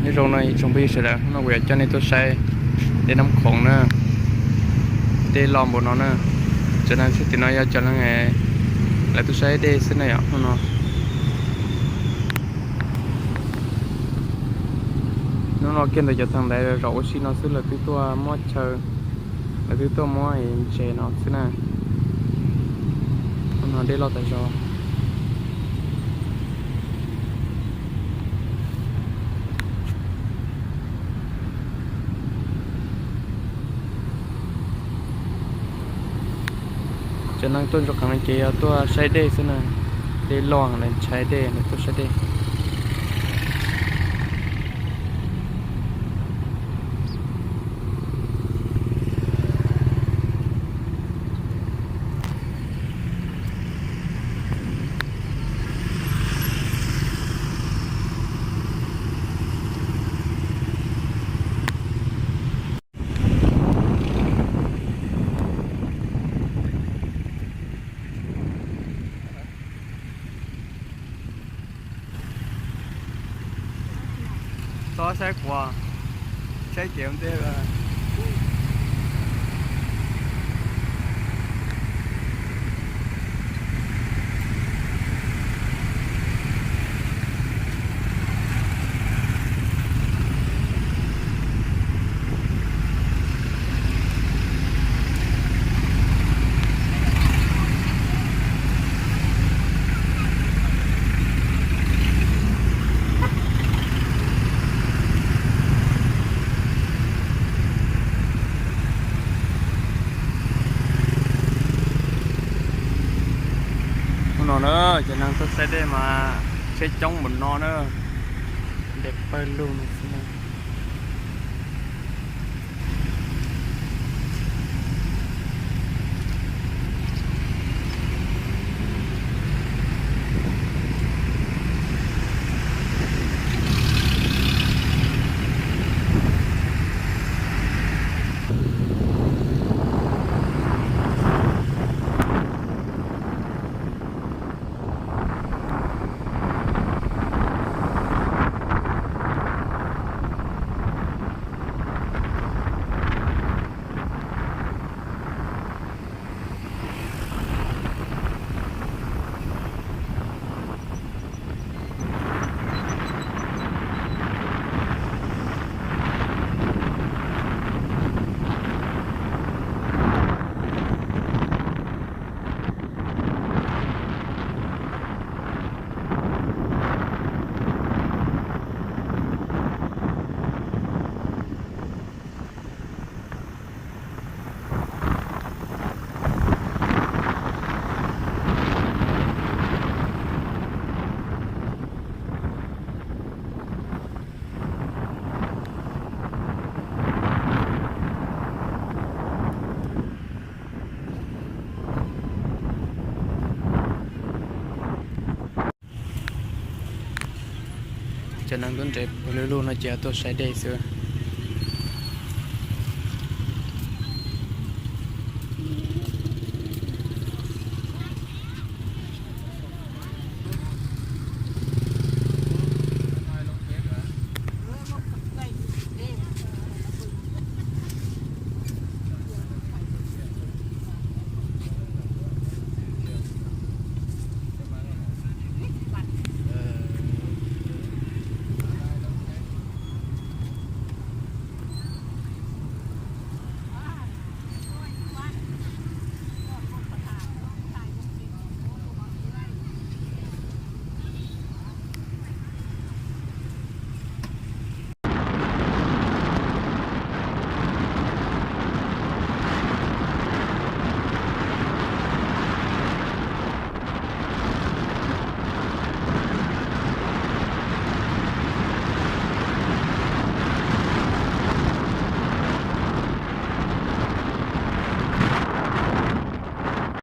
Nyob zoo no ib tsoom phooj ywg sawv daws, hnub no kuv yuav coj nej tuaj saib dej Nab Khoom na, dej loj npaum no na. Cov neeg sab tim no yog cov neeg lawv tuaj saib dej xwb na yom. Hnub no, hnub no kiag ntawm cov thav ntaiv zaum ua si no xwb lawv twb tuaj muab chaw, lawv twb tuaj muab ntses no xwb na. Hnub no dej loj tas zog. Cov neeg tuaj ntsuas qees no ces yog tuaj saib dej xwb na. Dej loj lawv ntshai dej lawv tuaj saib dej. Txhob saib kuv, saib kev ua ntej. Hnub no na, cov neeg tuaj saib dej mas tsheb coob npaum no na, dej pawg lug no xwb na. Cov neeg tuaj ntses pawg lug no ces tuaj saib dej xwb.